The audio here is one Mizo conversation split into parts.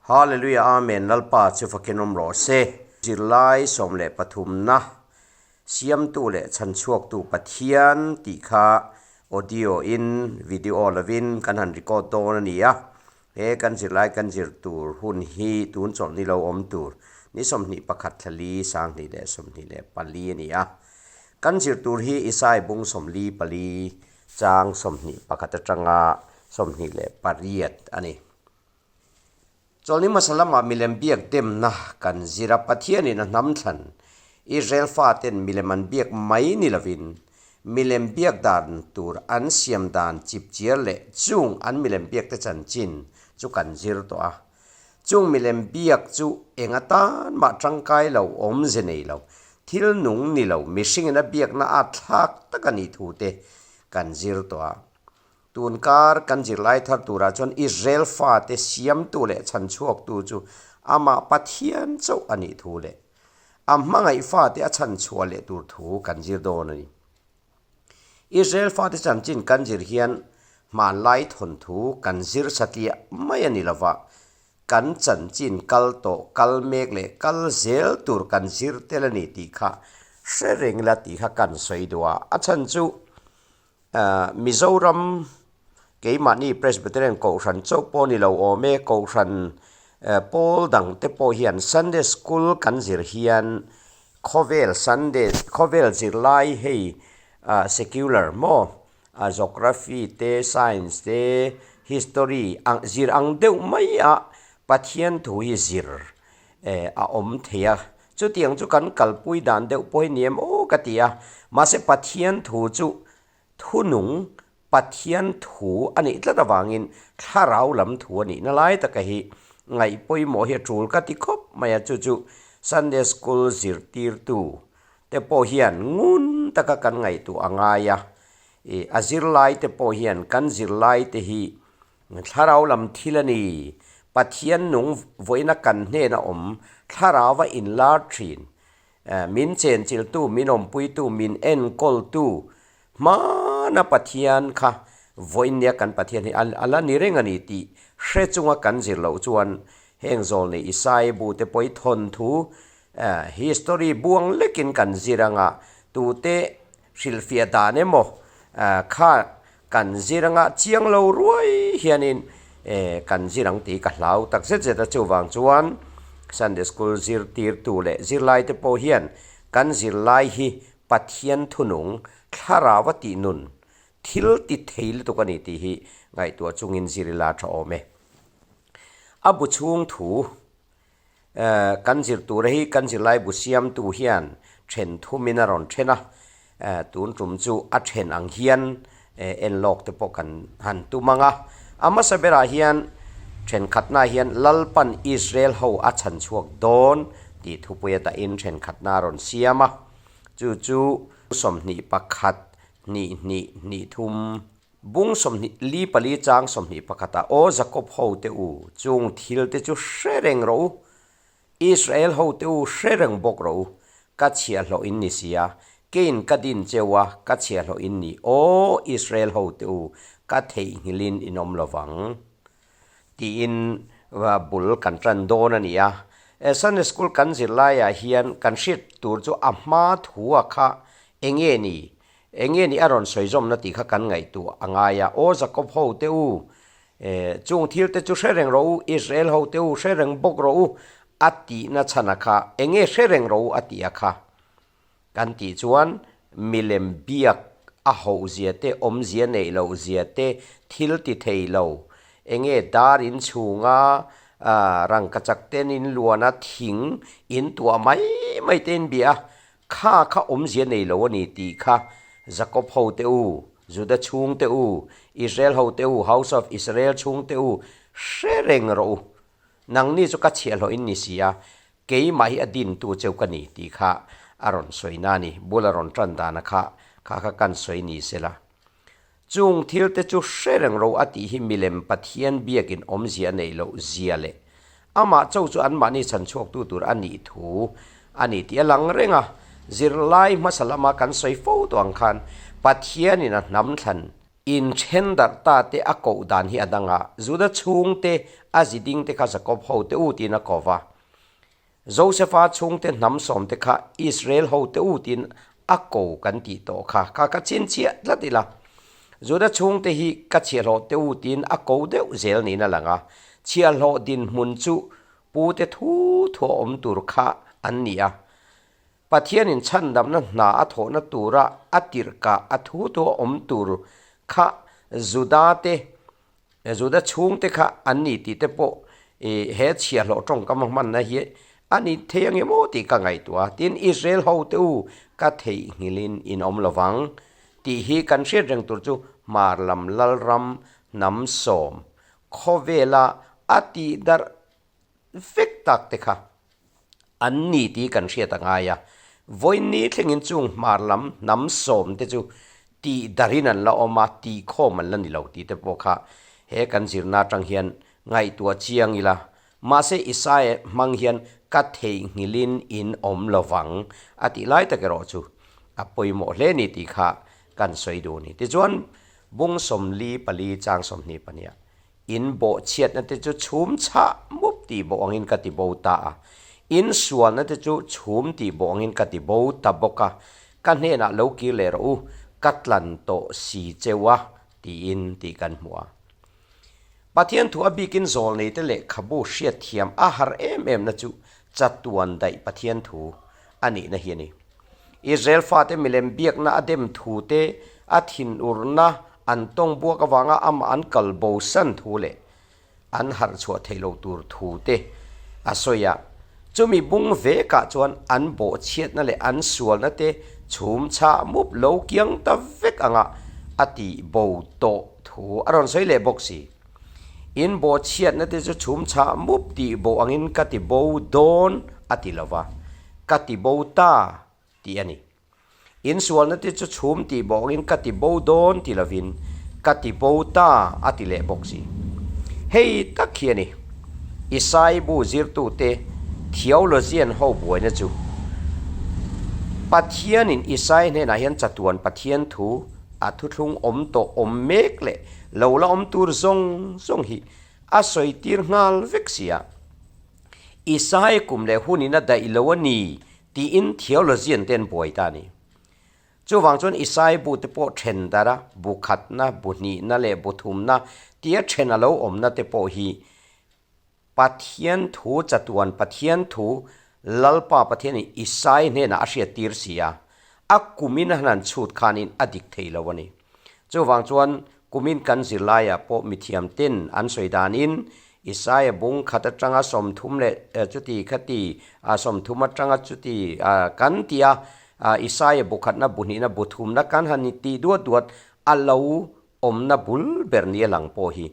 Hallelujah Amen Lalpa chu fakin awm rawh se. Zirlai 13 na Siamtu leh Chhanchhuaktu Pathian tih kha audio in video lovin kan han record dawn a ni a. He kan zirlai kan zir tur hun hi tun chawlh ni lo awm tur ni 21 thla li 2024 a ni a. Kan zir tur hi Isai bung 44 chang 21 atanga 28 a ni. Chawlhni hmasa lamah milem biak demna kan zir a, Pathianin a hnam thlan Israel faten milem an biak mai ni lovin milem biak dan tur an siam dan chipchiar leh chung an milem biakte chanchin chu kan zir tawh a. Chung milem biak chu eng atan mah tangkai lo awmze nei lo, thil nung ni lo mihringin a biakna a thlak tak a nih thu te kan zir tawh a. Tun kar kan zirlai thar turah chuan Israel fate siamtu leh chhanchhuaktu chu amah Pathian chauh a nih thu leh a hmangaih fate a chhanchhuah leh tur thu kan zir dawn a ni. Israel fate chanchin kan zir hian hmanlai thawnthu kan zir satliah mai a ni lova, kan chanchin kal tawh, kal mek leh kal zel tur kan zir tel a ni tih kha hre reng ila tih kha kan sawi duh a. A chhan chu Mizoram keimahni Presbyterian Kohhran chauh pawh ni lo awm e, Kohhran pawl dang te pawh hian Sunday School kan zir hian khawvel Sunday khawvel zirlai hei secular maw Geography te Science te History ang zir ang deuh mai a Pathian thu hi zir a awm thei a. Chutiang chu kan kalpui dan deuh pawh hi ni em aw ka ti a, mahse Pathian thu chu thunung Pathian thu a nih tlat avangin thlarau lam thu a nihna lai taka hi ngaih pawimawh hi a tul ka ti khawp mai a, chu chu Sunday School zirtirtu te pawh hian ngun taka kan ngaihtuah a ngai a, ih a zirlai te pawh hian kan zirlai te hi Thlarau lam thil a ni. Pathian nung vawiina kan hnena awm Thlarauva inlar thin. Min chenchiltu, min awmpuitu, min enkawltu hmana Pathian kha vawiinnia kan Pathian hi a la ni reng a ni tih hre chunga kan zir loh chuan heng zawlnei Isai bu te pawh hi thawnthu, history buang lekin kan zir anga tute hrilhfiah dan emaw kha Kan zir anga chiang lo ruai hianin kan zir ang tih ka hlau tak zet zet a, chuvang chuan Sunday School zirtirtu leh zirlaite pawh hian kan zirlai hi Pathian thunung thlarau a tih nun thil ti thei lutuk a ni tih hi ngaihtuah chungin zir ila tha awm e. A bu chhung thu Kan zir tura hi kan zirlai bu siamtu hian then thumin a rawn then a, tun tum chu a then ang hian en lawk te pawh kan han tum ang a. A hmasa berah hian thenkhatna hian Lalpan Israel ho a chhan chhuak dawn tih thupui a dahin thenkhatna a rawn siam a, chu chu 21 hnih hnih hnih thum. Bung 24 pali chang 21 ah, Aw Jakob ho te u, chung thil te chu hre reng rawh u, Israel ho te u hre reng bawk rawh u, ka chhiahhlawh in ni sia, keiin ka din cheu a, ka chhiahhlawh in ni, Aw Israel ho te u, ka theihnghilhin in awm lo vang. Tiin bul kan tan dawn a ni a. Sunday School kan zir laiah hian kan hriat tur chu a hma thu a kha enge ni? Eng nge nih a rawn sawi zawmna tih kha kan ngaihtuah a ngai a, Aw Jakob ho te u, chung thil te chu hre reng rawh u, Israel ho te u, hre reng bawk rawh u, a tihna chhan a kha, eng nge hre reng rawh u a tih a kha kan tih chuan milem biak a hoh zia te, awmzia neih loh zia te, thil ti thei lo, eng nge dar in chhunga rangkachak ten in luan a, thing in tuah mai mai te in bia a, Kha kha awmzia nei lo a ni tih kha Jakob ho te u, Juda chhung te u, Israel ho te u, House of Israel chhung te u, hre reng rawh u. Nangni chu ka chhiahhlawh in ni si a, keimah hi a dintu cheu ka ni tih kha a rawn sawi na a ni. Bul a rawn tan dana kha kha kha kan sawi ni sela. Chung thil te chu hre reng ro a tih hi milem Pathian biakin awmzia a neih loh zia leh amah cho chu anmahni chhanchhuaktu tur a nih thu a ni tih a lang reng a. Zirlai hmasa lama kan sawi fo tawh ang khan Pathianin a hnam thlan. Inthen darh ta te a koh dan hi a dang a, Juda chhungte a ziding te kha Jakob ho te u tiin a ko va. Josefa chhungte hnam sawm te kha Israel ho te u tiin a ko kan tih tawh kha. Kha ka chhinchhiah tlat ila. Juda chhungte hi ka chhiahhlawh te u tiin a ko deuh zel niin a lang a. Chhiahhlawh dinhmun chu pute thu thu a awm tur kha an ni a. Pathianin chhandamna hna a thawhna tura a tirhkah a thu thu a awm tur kha Juda te, Juda chhungte kha an ni tih te pawh he chhiahhlawh tawngkam a hmanna hi a ni thei ang em aw tih ka ngaihtuah a. Tin, Israel hote u ka theihnghilhin in awm lo vang tih hi kan hriat reng tur chu hmar lam lalram hnam sawm khawvela a tihdarh vek tak te kha an ni tih kan hriat a ngai a. Vawiin thlengin chung hmar lam hnam sawm te chu tih darin an la awm a, tih khawm an la ni lo tih te pawh kha he kan zirna atang hian ngaihtuah chiang ila. Mahse Isaia hmang hian ka theihnghilhin in awm lo vang a tih lai tak erawh chu a pawimawh hle ni tih kha kan sawi duh a ni. Tichuan bung 44 chang 22 ah In bawhchhiatna te chu chhum chhah mup tih bawh angin ka ti bo ta a, in sualna te chu chhum tih bawh angin ka ti bo ta bawk a, ka hnenah lo kir leh rawh u, ka tlan tawh si cheu a, tiin tih kan hmu a. Pathian thu a bikin zawlneite lehkhabu hriatthiam a har em emna chu chatuan daih Pathian thu a nihna hi a ni. Israel fate milem biakna a dem thu te, a thinurna an tawng buak avanga amah an kal bo san thu leh an harh chhuah theih lo tur thu te a sawi a. Chumi bung vekah chuan an bawhchhiatna leh an sualna te chhum chhah mup lo kiang ta vek anga a tih bo tawh thu a rawn sawi leh bawk si. In bawhchhiatna te chu chhum chhah mup tih bo angin ka ti bo dawn a ti lo va, ka ti bo ta tih a ni. In sualna te chu chhum tih bo angin ka ti bo dawn ti lovin ka ti bo ta a ti leh bawk si. Hei tak hi a ni. Isai bu zirtute theologian ho buaina chu Pathianin Isai hnenah hian chatuan Pathian thu a thuthlung awm tawh awm mek leh Lo la awm tur zawng zawng hi a sawi tir nghal vek si a. Isai kum leh hunin a daih lo a ni tiin theologian te an buai ta a ni. Chuvang chuan Isai bu te pawh then dar a, bu khatna, bu hnihna leh bu thumna tia then a lo awmna te pawh hi Pathian thu chatuan Pathian thu Lalpa Pathianin Isai hnenah a hriattir si a, a kumin a han chhut khanin a dik thei lo a ni. Chuvang chuan kumin kan zirlaiah pawh mithiam ten an sawi danin Isaia bung khat atanga 30 leh chuti khati 30 atanga chuti kan ti a, Isaia bu khatna bu hnihna bu thumna kan han tih duat duat a lo awmna bul ber ni a lang pawh hi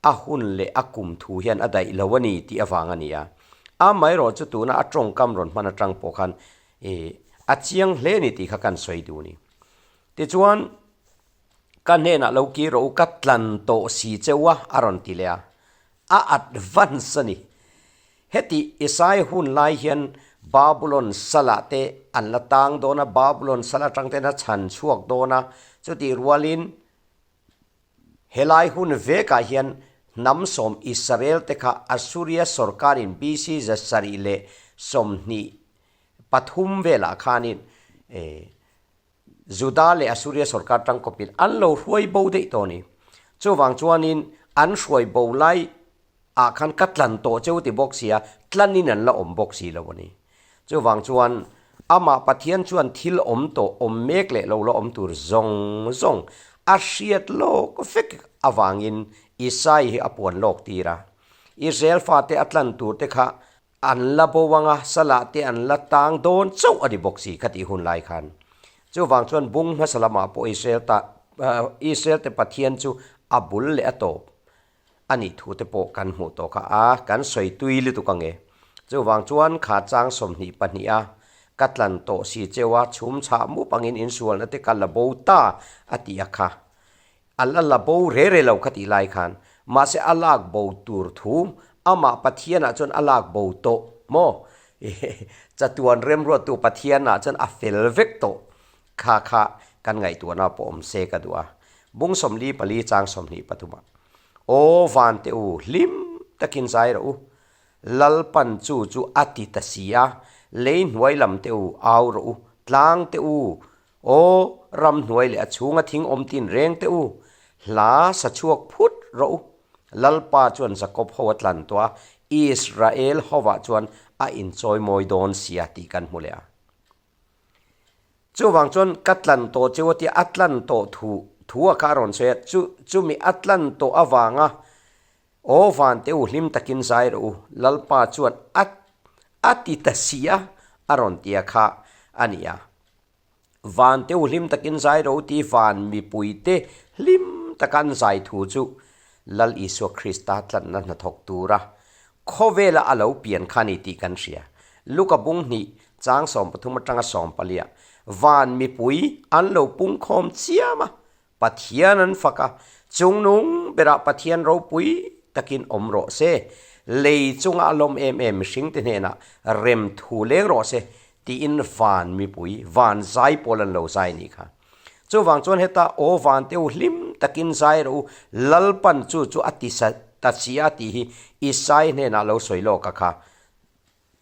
A hun leh a kum thu hian a daih lo a ni tih avang a ni a. Amaherawh chu tuna a tawngkam rawn hman atang pawh khan ih a chiang hle a ni tih kha kan sawi duh a ni. Tichuan, ka hnenah lo kir rawh u, ka tlan tawh si cheu a, a rawn ti leh a. A advance a ni. Heti Isai hun lai hian Babulon salah te an la tang dawn a, Babulon sal atang ten a chhan chhuak dawn a, chutih rualin Helai hun vekah hian hnam sawm Israel te kha Assuria sawrkarin BC 723 velah khanin Juda leh Assuria sawrkar tangkawpin an lo hruai bo daih tawh a ni. Chuvang chuanin an hruai bo lai ah khan ka tlan tawh cheu ti bawk sia, tlanin an la awm bawk si lo a ni. Chuvang chuan amah Pathian chuan thil awm tawh awm mek leh lo la awm tur zawng zawng a hriat lawk vek avangin Isai hi a puan lawk tir a. Israel fate a tlan tur te kha an la bo anga salah te an la tang dawn chauh a ni bawk si kha tih hun lai khan. Chuvang chuan bung hmasa lamah pawh Israel ta Israel te Pathian chu a bul leh a tawp. A nih thu te pawh kan hmuh tawh kha a, kan sawi tui lutuk ang e. Chuvang chuan kha chang 22 a, ka tlan tawh si cheu a, chhum chhah mup angin insualna te ka la bo ta a ti a kha. A la la bo re re lo kha tih lai khan, mahse a lak bo tur thu amah Pathianah chuan a lak bo tawh maw? Chatuan remruattu Pathianah chuan a fel vek tawh kha kha kan ngaihtuahna pawh awm se ka duh a. Bung 44 chang 23 ah, Aw vante u, hlim takin zai rawh u, Lalpan chu chu a ti ta si a, lei hnuai lam te u, au rawh u, tlang te u, aw ramhnuai leh a chhunga thing awm tin reng te u, hla sa chhuak phut rawh u. Lalpa chuan Jakob ho a tlan tawh a, Israel hovah chuan a inchawi mawi dawn sia tih kan hmu leh a. Chuvang chuan ka tlan tawh cheu a tia a tlan tawh thu thu a kha a rawn sawi a, chu chumi a tlan tawh avanga Aw vante u hlim takin zai rawh u, Lalpa chuan a a ti ta si a, a rawn ti a kha a ni a. Vante u hlim takin zai rawh u tih van mipuite hlim taka an zai thu chu Lal Isua Krista tlanna hnathawk tura khawvela a lo pian kha a ni tih kan hria. Luka bung hnih chang 13 atanga 14 van mipui an lo pungkhawm chiam a, Pathian an fak a, chungnung berah Pathian ropui takin awm rawh se, lei chunga a lawm em em mihringte hnenah rem thu leng rawh se tiin van mipui, van zai pawl an lo zai nih kha. Chuvang chuan heta aw van te u hlim takin zai rawh u, Lalpan chu chu a ti sa ta si a tih hi Isai hnenah lo sawi lawk a kha.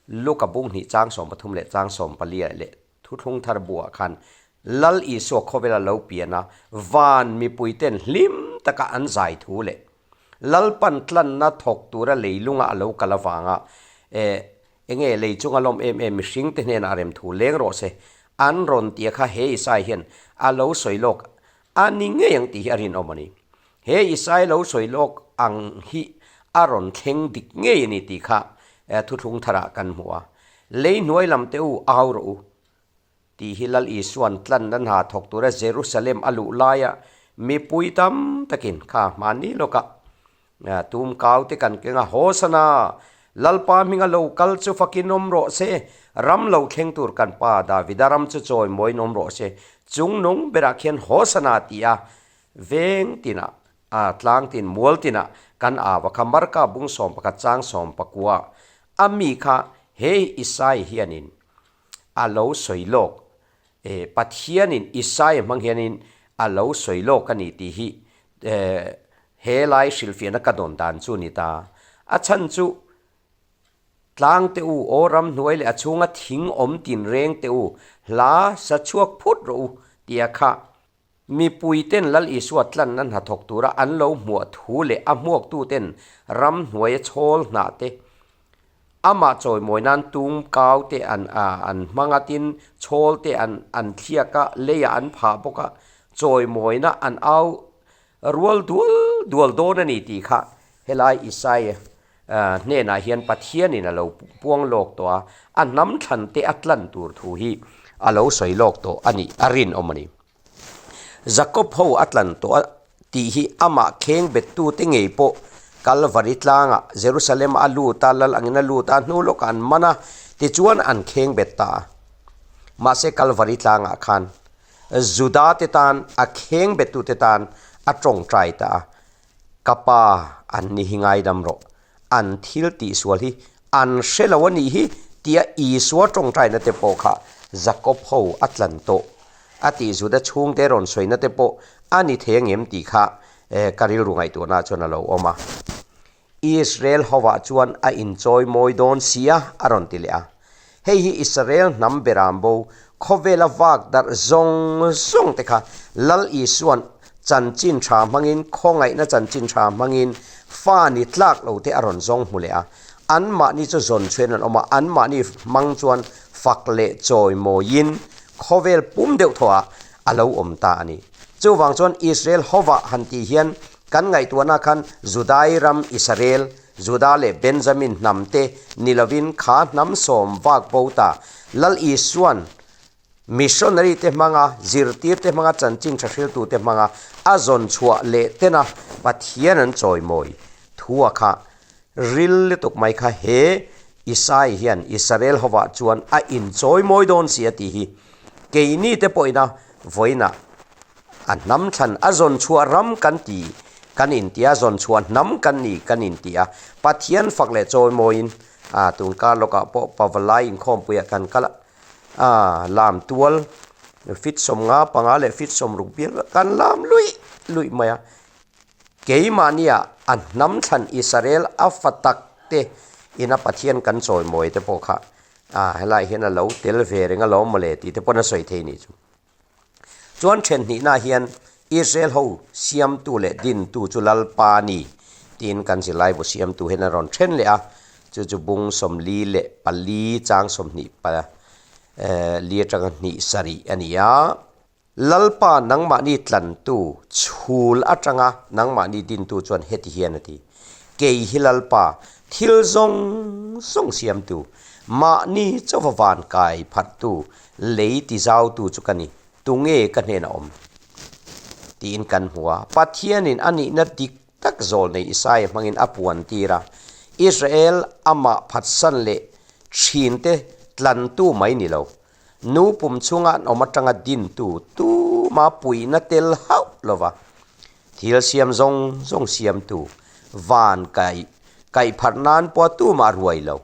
Luka bung hnih chang 13 leh chang 14 leh Thuthlung thar buah khan Lal Isua khawvela lo pian a, van mipuiten hlim taka an zai thu leh Lalpan tlanna thawk tura leilunga a lo kal avanga eh enge lei chunga lawm em em mihringte hnenah a rem thu leng rawh se an rawn tia kha he Isai hian a lo sawi lawk a ni ngei ang tih hi a rinawm a ni. He Isai lo sawi lawk ang hi a rawn thleng dik ngei a ni tih kha thuthlung tharah kan hmu a. Lei hnuai lam te u au rawh u tih hi Lal Isua'n tlanna hna thawk tura Jerusalem a luh laia mipui tam takin kha hmanni lawkah tum kau te kan keng a, Hosana! Lalpa hminga lo kal chu fakin awm rawh se, ram lo thleng tur kan pa Davida ram chu chawi mawiin awm rawh se, chungnung berah khian Hosana tih a veng tinah A tlang tin mual tinah kan au a kha Marka bung 11 chang 19 a mi kha he Isai hianin a lo sawi lawk e Pathianin Isai hmang hianin a lo sawi lawk a ni tih hi e he lai hrilhfiahna ka dawn dan chu a ni ta. A chhan chu tlang te u aw ramhnuai leh a chhunga thing awm tin reng te u hla sa chhuak phut rawh u tia kha Mipuiten Lal Isua tlanna hnathawk tura an lo hmuah thu leh a hmuaktuten ramhnuaia chhawl hnah te, amah chawimawi nan tum kau te an an hmang a, tin chhawl te an an thliak a, leiah an phah bawk a, chawimawina an au rual dual dual dawn a ni tih kha helai Isaia hnenah hian Pathianin a lo puang lawk tawh a, a hnam thlan te a tlan tur thu hi a lo sawi lawk tawh a nih a rinawm a ni. Jakob ho a tlan tawh a tih hi amah kheng bettu te ngei pawh Kalvari tlangah Jerusalem a lut a, lal angin a lut a, hnu lawkah an man a, tichuan an kheng bet ta a. Mahse Kalvari tlangah khan Juda te tan a kheng bettu te tan a tawngtai ta a. Ka pa, an ni hi ngaidam rawh. An thil tihsual hi an hre lo a nih hi tia Isua tawngtaina te pawh kha Jakob ho a tlan tawh a tih Juda chhungte rawn sawina te pawh a ni thei angem tih kha ka rilru ngaihtuahna chuan a lo awm a. Israel hovah chuan a inchawi mawi dawn sia a rawn ti leh a. Hei hi Israel hnam beram bo khawvela vak darh zawng zawng te kha Lal Isua'n chanchin tha hmangin, khawngaihna chanchin tha hmangin fa ni tlak lo te a rawn zawng hmu leh a. Anmahni chu zawn chhuain an awm a, anmahni hmang chuan fak leh chawi mawiin khawvel pum deuh thawhah a lo awm ta a ni. Chuvang chuan Israel hovah han tih hian kan ngaihtuahna khan Judai ram Israel, Juda leh Benjamin hnam te ni lovin kha hnam sawm vak bo ta. Lal Isua'n missionary te hmanga, zirtir te hmanga, chanchin tha hriltu te hmanga a zawn chhuah leh tena Pathian an chawimawi thu a kha ril lutuk mai kha he Isai hian Israel hovah chuan a inchawimawi dawn si a tih hi keini te pawhina vawiinah A hnam thlan a zawn chhuah ram kan ti, kan inti a, zawn chhuah hnam kan ni kan inti a. Pathian fak leh chawimawiin a tun kar lawkah pawh Pavalai inkhawmpuiah kan kal a, a lam tual fit 55 leh fit 60 bial kan lam luih luih mai a. Keimahnia a hnam thlan Israel a fa tak te ina Pathian kan chawimawi te pawh kha ah helaiah hian a lo tel ve reng alawm mawle tih te pawn a sawi thei nih chu. Chuan then hnihnaah hian Israel ho siamtu leh dintu chu Lalpa a ni tiin kan zirlaibu siamtu hian a rawn then leh a, chu chu bung 44 chang 20 pa li atanga hnih sarih a ni a. Lalpa nangmahni tlantu chhul atanga nangmahni dintu chuan heti hian a ti, Kei hi Lalpa, thil zawng zawng siamtu, mahni chauha van kai phattu, lei tizautu chu ka ni, tunge ka hnenah awm? Tiin kan hmu a. Pathianin a nihna dik tak zawlnei Isaia hmangin a puan tir a, Israel amah phatsan leh thinte tlantu mai ni lo, nu pum chhunga an awm atanga dintu tuma puihna tel hauh lova thil siam zawng zawng siamtu van kaih kaih pharh nan pawh tumah ruai lo,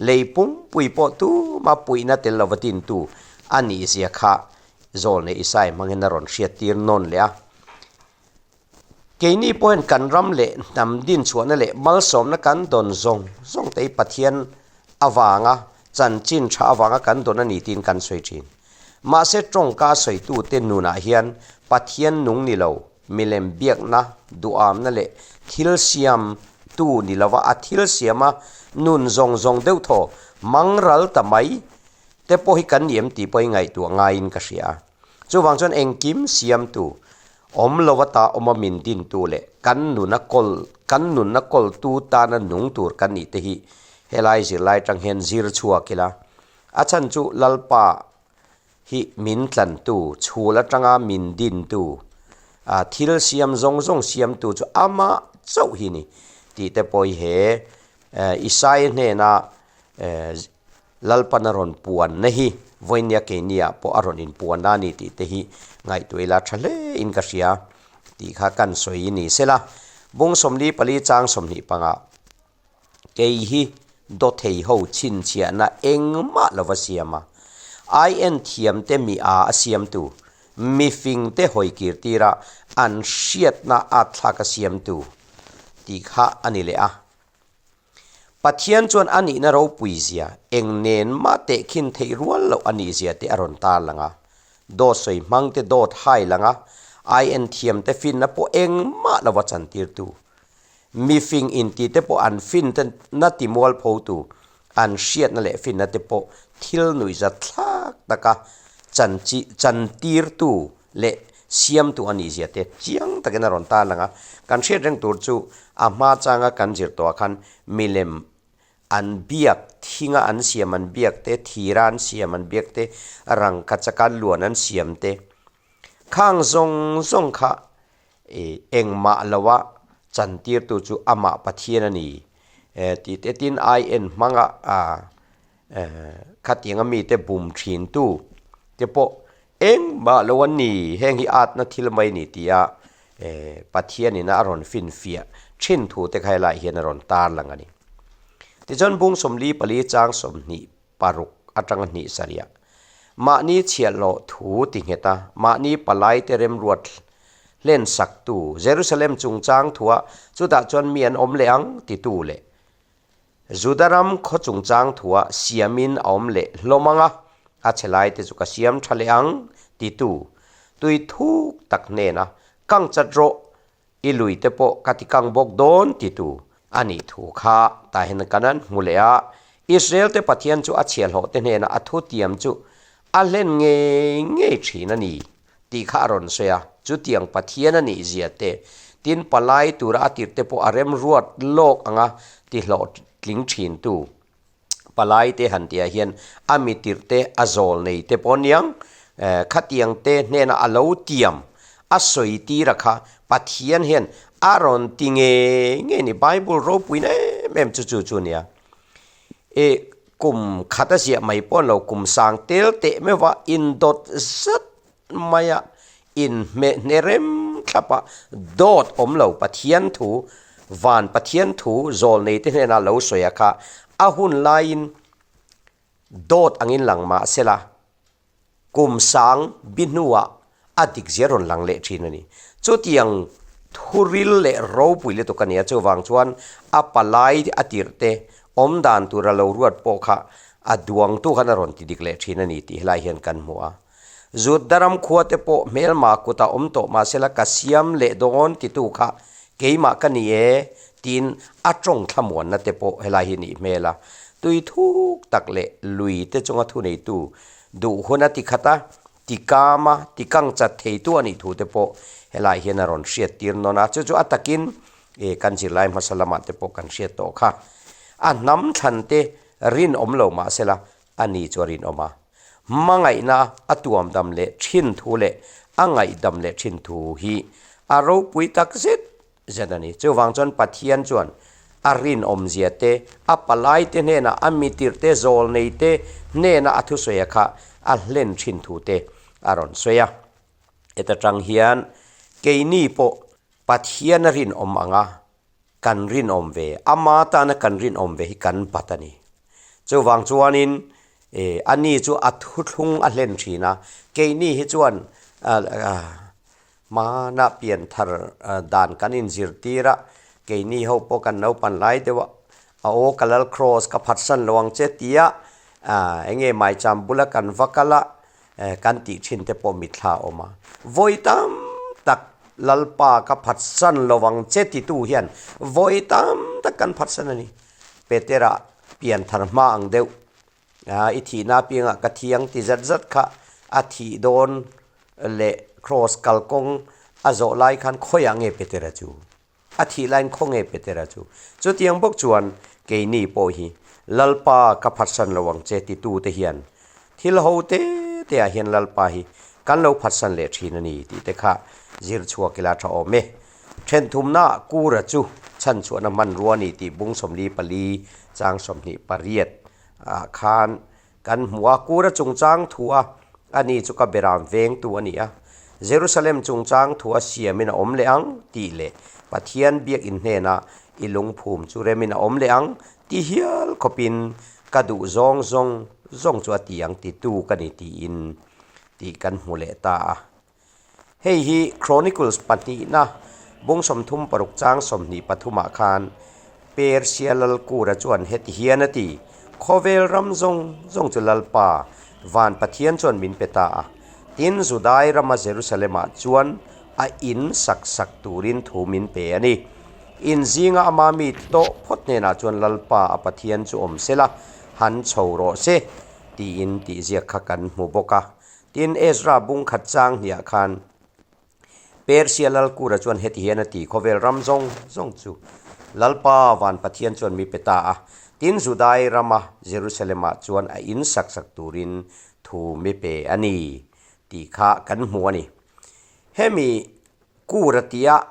lei pumpui pawh tuma puihna tel lova dintu a nihzia kha Zawlnei Isai hmangin a rawn hriattir nawn leh a. Keini pawhin kan ram leh hnam dinchhuahna leh malsawmna kan dawn zawng zawng te hi Pathian avanga chanchin tha avanga kan dawn a ni tiin kan sawi thin. Mahse tawngka sawitute nunah hian Pathian nung ni lo, milem biakna, duhamna leh thil siamtu ni lova a thil siama nun zawng zawng deuh thaw mangral ta mai te pawh hi kan ni em tih pawh hi ngaihtuah ngaiin ka hria a. Chuvang chuan engkim siamtu, awm lo ata awma min dintu leh kan nuna kawl, kan nunna kawltu tana nung tur kan nih te hi helai zirlai atang hian zir chhuak ila. A chhan chu Lalpa hi min tlantu, chhul atanga min dintu, thil siam zawng zawng siamtu chu amah chauh hi ni tih te pawh hi he Isaia hnena Lalpan a rawn puanna hi vawinia keiniah pawh a rawn inpuanna a ni tih te hi ngaihtuah ila tha hle in ka hria tih kha kan sawi ni sela. Bung 44 chang 20 pangah kei hi dawthei ho chhinchhiahna engmah lova siam a, ai en thiamte mi a a siamtu, mifingte hawikir tira an hriatna at thlak a siamtu tih kha a ni leh a. Pathian chuan a nihna ropui zia, eng nen mah tehkhin theih rual loh a nih zia te a rawn tar lang a. Dawt sawi hmang te dawt hai lang a, ai en thiam te finna pawh engmah lova chantirtu. Mifing inti te pawh an fin te na ti mualphotu, an hriatna leh finna te pawh thil nuihzat thlak taka chanchi chantirtu leh siamtu a nih zia te chiang takin a rawn tar lang a. Kan hriat reng tur chu a hma changa kan zir tawhah khan milem an biak, thinga an siam an biak te, thira an siam an biak te, rangka chaka luan an siam te, khang zawng zawng kha engmah loa chantirtu chu amah Pathian a ni tih te tin ai en hmanga khatianga mite bum thintu te pawh Engmah lo an ni, heng hi atna thil mai ni tia Pathianin a rawn finfiah thin thu te kha helaiah hian a rawn tar lang a ni. Tichuan bung 44 chang 26 atanga hnih sarih ah mahni chhiahhlawh thu ti nghet a, mahni palai te remruat hlen saktu Jerusalem chungchang thuah chutah chuan mi an awm leh ang titu leh Juda ram khaw chungchang thuah siamin a awm leh hlawm ang a, a chhe laite chu ka siam tha leh ang, titu tui thuk tak hnena kang chat rawh, i lui te pawh ka ti kang bawk dawn, titu a nih thu kha tahin kan an hmu leh a. Israel te Pathian chu a chhiahhlawh te hnena a thutiam chu a hlen ngei ngei thin a ni. Tih kha a rawn sawi a, chutiang Pathian a nih zia te, tin palai tura a tirh te pawh a remruat lawk anga ti hlawhtling thintu palai te han tihah hian a mi tirh te a zawl nei te pawh aniang khatiang te hnena a lo tiam a sawi tira kha Pathian hian a rawn ti ngei ngei ni Bible ropuina em em chu chu chu ania. I kum khat a ziah mai pawh lo kum sang tel teh meuh a indawt zat mai a inhmeh hne rem thlap a dawt awm lo Pathian thu van Pathian thu zawl nei te hnenah lo sawi a kha a hun laiin dawt angin lang mah sela kum sang bi hnuah. A dik zia rawn lang leh thin a ni. Chutiang thuril leh ropui lutuk a ni a, chuvang chuan a palai a tirh te awm dan tura lo ruat pawh kha a duangtu khan a rawn ti dik leh thin a ni tih helai hian kan hmu a. Zutdaram khua te pawh hmelma kutah awm tawh mahsela ka siam leh dawn titu kha keimah ka ni e tiin a tawng thlamuanna te pawh helai hi nih hmel a. Tui thuk tak leh lui te chunga thuneitu duh hun a ti khat a, Ti kama, ti kang chat theitu a nih thu te pawh helai hian a rawn hriat tir nawn a, chu chu a takin e kan zirlai hmasa lamah te pawh kan hriat tawh kha. A hnam thlan te rinawm lo mah sela a ni chu a rinawm a. Hmangaihna a tuam dam leh thin thu leh a ngaihdam leh thin thu hi a ropui tak zet zet a ni. Chuvang chuan Pathian chuan a rinawmzia te, a palai te hnenah, a mitirh te, zawlnei te hnena a thusawi a kha a hlen thin thu te a rawn sawi a. Heta tang hian keini pawh Pathian a rinawm ang a, kan rinawm ve, ama tana kan rinawm ve hi kan bat a ni. Chuvang chuanin ani chu a thuthlung a hlen thin a, keini hi chuan Hmana pianthar dan kan inzirtir a, keini ho pawh kan naupan lai deuh a, a aw ka lal cross ka phatsan lo ang che tia eng nge maicham bula kan va kal a, kan tih thin te pawh mitthla a awm a. Vawi tam tak Lalpa ka phatsan lo ang che titu hian vawi tam tak kan phatsan a ni. Petera pianthar hma ang deuh I thihna apiangah ka thi ang ti zat zat kha a thih dawn leh Kraws kalkawng a zawh lai khan khawiah nge Petera chu? A thih laiin khaw nge Petera chu? Chutiang bawk chuan keini pawh hi Lalpa ka phatsan lo ang che titute hian thil ho te te ah hian Lalpa hi kan lo phatsan leh thin a ni tih te kha zir chhuak ila tha awm e. Thenthumna Kura chu chhanchhuahna hmanrua a ni tih bung 44 chang 28 ah khan kan hmu a. Kura chungchang thu a ani chu ka beram vengtu a ni a. Jerusalem chungchang thu a siamin a awm leh ang tih leh Pathian biakinn hnenah i lungphum chu remin a awm leh ang ti hial khawpin ka duh zawng zawng zawng chu a ti ang titu ka ni tiin tih kan hmu leh ta a. Hei hi Chronicles pahnihna bung 36 chang 23 ah khan Persia Lalkura chuan heti hian a ti, Khawvel ram zawng zawng chu Lalpa, Van Pathian chuan min pe ta a, tin Judai rama Jerusalem-ah chuan a in sak sak turin thu min pe a ni. In zinga ama mi tawh phawt hnenah chuan Lalpa a Pathian chu awm sela, han chho rawh se, tiin tihziak kha kan hmu bawk a. Tin, Ezra bung khat chang hniah khan Persia lal Kura chuan heti hian a ti, Khawvel ram zawng zawng chu Lalpa van Pathian chuan mi pe ta a, tin Judai rama Jerusalem-ah chuan a in sak sak turin thu mi pe a ni, tih kha kan hmu a ni. Hemi Kura tia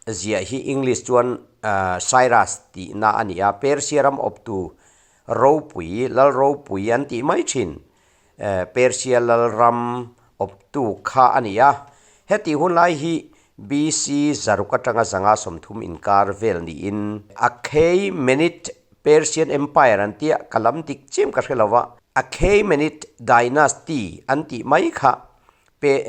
ziah hi English chuan Cyrus tihna a ni a, Persia ram awptu ropui, lal ropui an tih mai thin. Persia lalram awptu kha a ni a. Hetih hun lai hi BC zaruk atanga zanga 30 inkar vel niin Achaemenid Persian Empire an tia ka lam dik chiam ka hre lo va. Achaemenid Dynasty an tih mai kha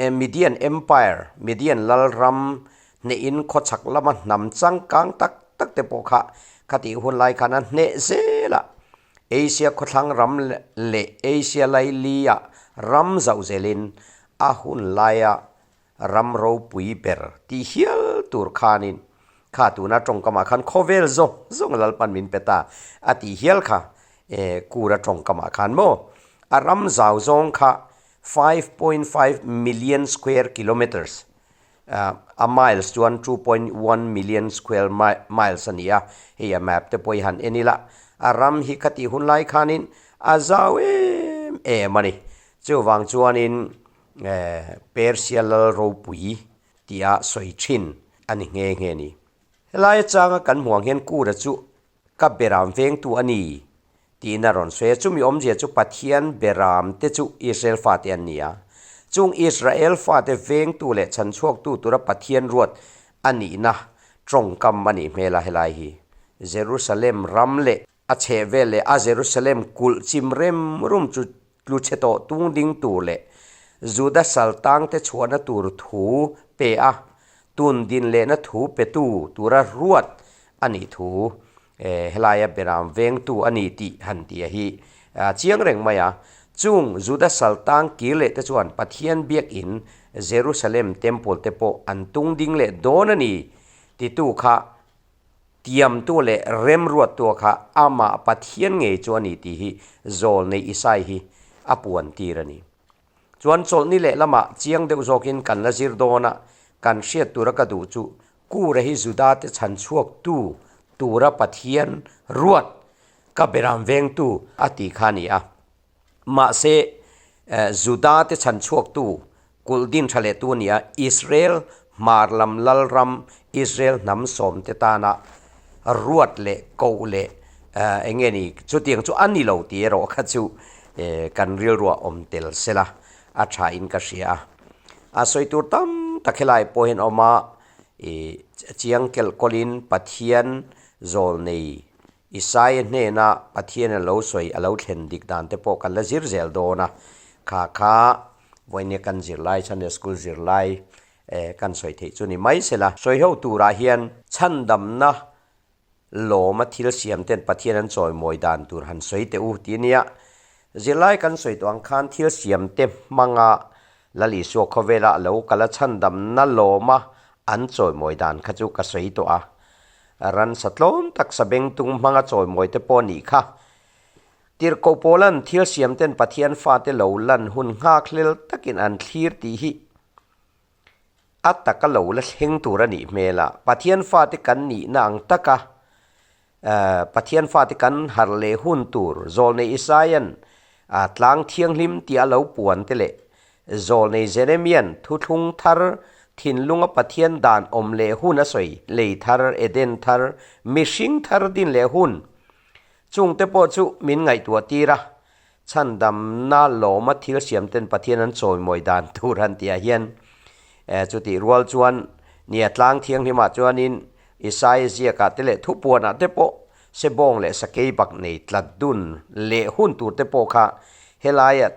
Median Empire, Median lalram hnehin khawchhak lama hnam changkang tak tak te pawh kha khatih hun lai khan a hneh zel a. Asia khawthlang ram leh Asia laili-ah ram zauh zelin a hun laia ram ropui ber tih hial tur khanin kha tuna tawngkamah khan khawvel zawng zawng Lalpan min pe ta a tih hial kha e kura tawngkamah khan maw a ram zau zawng kha 5.5 million square kilometres A miles chuan 2.1 million square miles a ni a, hei a map te pawh hi han en ila, a ram hi ka tih hun lai khanin a zau em em a ni. Chuvang chuanin Persia lal ropui tia sawi thin a ni nghe nghe a ni. Helai atanga kan hmuh ang hian Kura chu ka beram vengtu a ni Tiin a rawn sawi a, chumi awmzia chu Pathian beram te chu Israel fate an ni a. Chung Israel fate vengtu leh chhanchhuaktu tura Pathian ruat a nihna tawngkam a nih hmel a helai hi. Jerusalem ram leh a chhehvel leh a Jerusalem kulh chim rem rum chu tlu chhe tawh tung ding tur leh. Juda saltangte chhuahna tur thu pe a, tun din lehna thu petu tura ruat a nih thu helaia beram vengtu a ni tih han ti a hi a chiang reng mai a. Chung Juda saltang kir leh te chuan Pathian biakin Jerusalem Temple te pawh an tung ding leh dawn a ni titu kha tiamtu leh remruattua kha amah Pathian ngei chu a ni tih hi Zawlnei Isai hi a puan tir a ni. Chuan chawlhni leh lamah chiang deuh zawkin kan la zir dawn a, kan hriat tura ka duh chu Kura hi Judate chhan chhuaktu tura Pathian ruat ka beram vengtu a tih kha a ni a. Mahse, Judate chhan chhuaktu kulh din tha lehtu a ni a, Israel hmar lam lalram Israel hnam sawmte tana ruat leh koh leh eng nge ni chutiang chu a ni lo tih erawh kha chu kan rilruah awm tel sela a tha in ka hria a. A sawi tur tam tak helai pawh hian a awm a, ih chiang kelh kawlin Pathian zawl nei Isaia hnena Pathian a lo sawi a lo thlen dik dan te pawh kan la zir zel dawn a, kha kha vawinia kan zirlai Sunday School zirlai kan sawi theih chu ni mai sela. Sawi ho turah hian chhandamna lawma thil siam ten Pathian an chawimawi dan tur han sawi teh u ti nia. Zirlai kan sawi tawh ang khan thil siam te hmanga Lal Isua khawvela a lo kal a chhandamna lawma an chawimawi dan kha chu ka sawi tawh a. Ransa tlawm tak sabengtung hmanga chawimawi te pawh nih kha. Tirhkoh pawlan thil siam ten Pathian fate lo lan hun nghakhlel takin an thlir tih hi a taka lo la thleng tur a nih hmel a. Pathian fate kan nihna ang taka Pathian fate kan harh leh hun tur Zawlnei Isaia'n tlang thianghlim tia lo puan te leh Zawlnei Jeremia'n thuthlung thar thinlunga Pathian dan awm leh hun a sawi, lei thar, Eden thar, mihring thar din leh hun chungte pawh chu min ngaihtuah tir a. Chhandamna lawma thil siam ten Pathian an chawimawi dan tur han tihah hian chutih rual chuan nia tlang thianghlimah chuanin Isaia ziakah te leh thupuanah te pawh sebawng leh sakei bak nei tlat dun leh hun tur te pawh kha helaia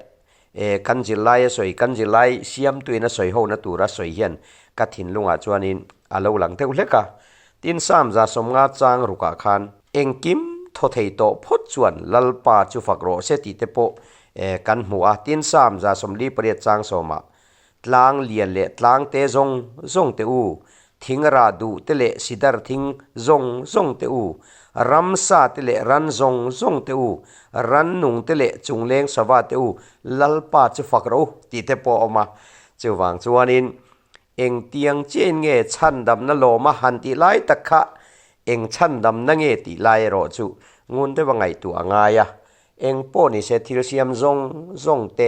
kan zirlai a sawi kan zirlai siamtuin a sawi hona tura sawi hian ka thinlungah chuanin a lo lang deuh hlek a. Tin Psalm 150 chang rukah khan engkim thaw thei tawh phawt chuan Lalpa chu fak rawh se tih te pawh kan hmu a. Tin Psalm 48 chang sawmah tlang lian leh tlang te zawng zawng te u, thing rah duh te leh sidar thing zawng zawng te u, ramsa te leh ran zawng zawng te u, rannung te leh chungleng sava te u, Lalpa chu fak rawh u tih te pawh a awm a. Chuvang chuanin Engtiang chiahin nge chhandamna lawma han tih lai tak kha eng chhandamna nge tih lai erawh chu ngun deuha ngaihtuah a ngai a. Eng pawh ni se thil siam zawng zawng te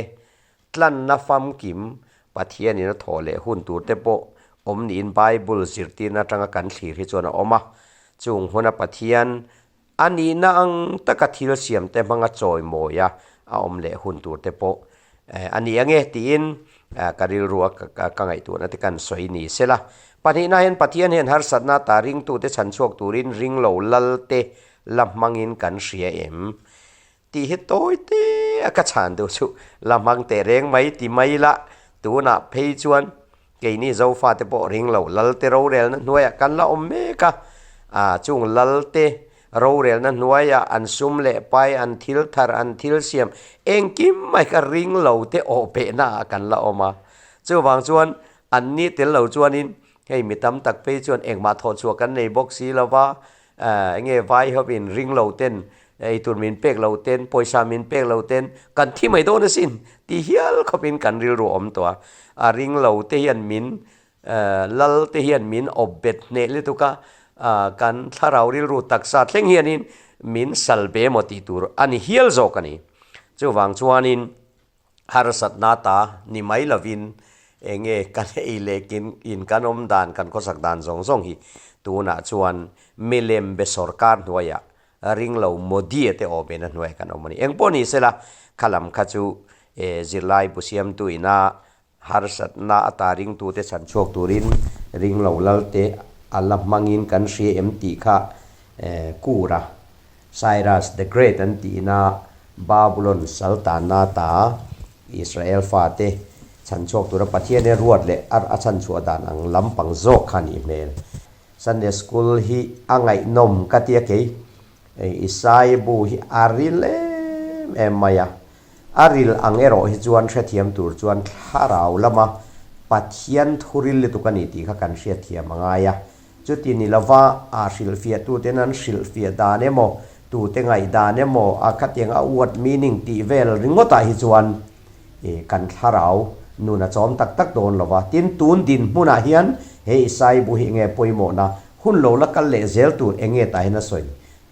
tlanna famkim Pathianin a thawh leh hun tur te pawh awm niin Bible zirtirna atanga kan thlir hi chuan a awm a. Chung huna Pathian A nihna ang taka thil siamte hmanga chawimawi a a awm leh hun tur te pawh a ni ang e tiin ka rilru a ka ngaihtuahna te kan sawi ni sela. Pahnihna hian Pathian hian harsatna ta ringtute chhan chhuak turin ringlo lal te la hmangin kan hria em tih hi tawi te a ka chhan duh chu la hmang teh reng mai ti mai la tunah phei chuan Keini Zofate pawh ring lo, Lalte rorelna hnuaiah kan la awm mek a, a chung Lalte rorelna hnuaiah an sum leh pai, an thil thar, an thil siam engkim mai kha ring lo te awh pehna ah kan la awm a. Chuvang chuan an ni tel lo chuanin hei mi tam tak phei chuan engmah thawhchhuah kan nei bawk si lo va, enge vai hovin ring lo ten Eitur min pek lo ten, pawisa min pek lo ten kan thi mai dawn asin ti hial khawpin kan rilru a awm tawh a. A ring lo te hian min lal te hian min awp bet hneh lutuk a, kan thlarau rilru taksa thleng hianin min sal be emaw tih tur a ni hial zawk a ni. Chuvang chuanin harsatna ta ni mai lovin enge kan ei leh kin in kan awm dan kan khawsak dan zawng zawng hi tunah chuan milem be sorkar hnuaiah ring lo Modi-a te awm ena hnuaiah kan awm a ni. Eng pawh ni sela kha lam kha chu zirlai bu siamtu ina harsatna ata ringtute chhan chhuak turin ring lo lalte a la hmangin kan hria em tih kha Kura, Cyrus the Great an tihna Babulon saltanna ta Israel fate. Chhanchhuak tura Pathian e ruat leh ar a chhanchhuah dan ang lampang zawk kha a nih hmel. Sunday School hi a ngaihnawm ka tia kei. Isai bu hi a ril em em mai a. A ril ang erawh hi chuan hrethiam tur chuan thlarau lama Pathian thu ril lutuk a ni tih kha kan hriatthiam a ngai a. Chuti ni lova a hrilhfiah tuten an hrilhfiah dan emaw, tute ngaihdan emaw, a khatiang a word meaning tih vel ringawtah hi chuan kan thlarau nun a chawm tak tak dawn lova. Tin, tun dinhmunah hian he Isai bu hi enge pawimawhna hun lo la kal leh zel tur enge tah hian a sawi?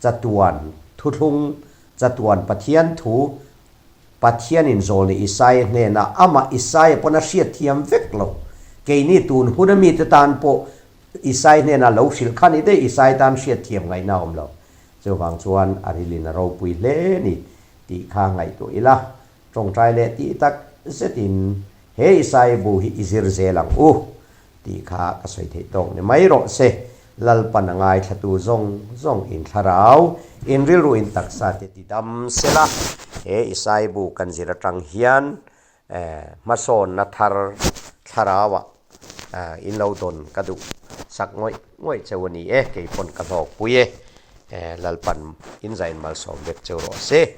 Chatuan thuthlung Chatuan Pathian thu, Pathianin zawlni Isaia hnenah amah Isaia pawn a hriatthiam vek lo. Keini tun huna mite tan pawh Isaia hnenah lo hrilh kha ni daih Isaia tan hriatthiam ngaihna a awm lo. Chuvang chuan a rilin a ropui hle ni tih kha ngaihtuah ila, tawngtai leh tih tak zetin he Isaia bu hi i zir zel ang u tih kha ka sawi theih tawk ni mai rawh se. Lalpan a ngaithlatu zawng zawng in thlarau, in rilru in taksa te ti dam se la. He Isai bu kan zir atang hian hmasawnna thar thlarauah in lo dawn ka duh sak ngawih ngawih cheu a ni e, kei pawn ka hlawkpui e. Lalpan in zain malsawm vek cheu rawh se.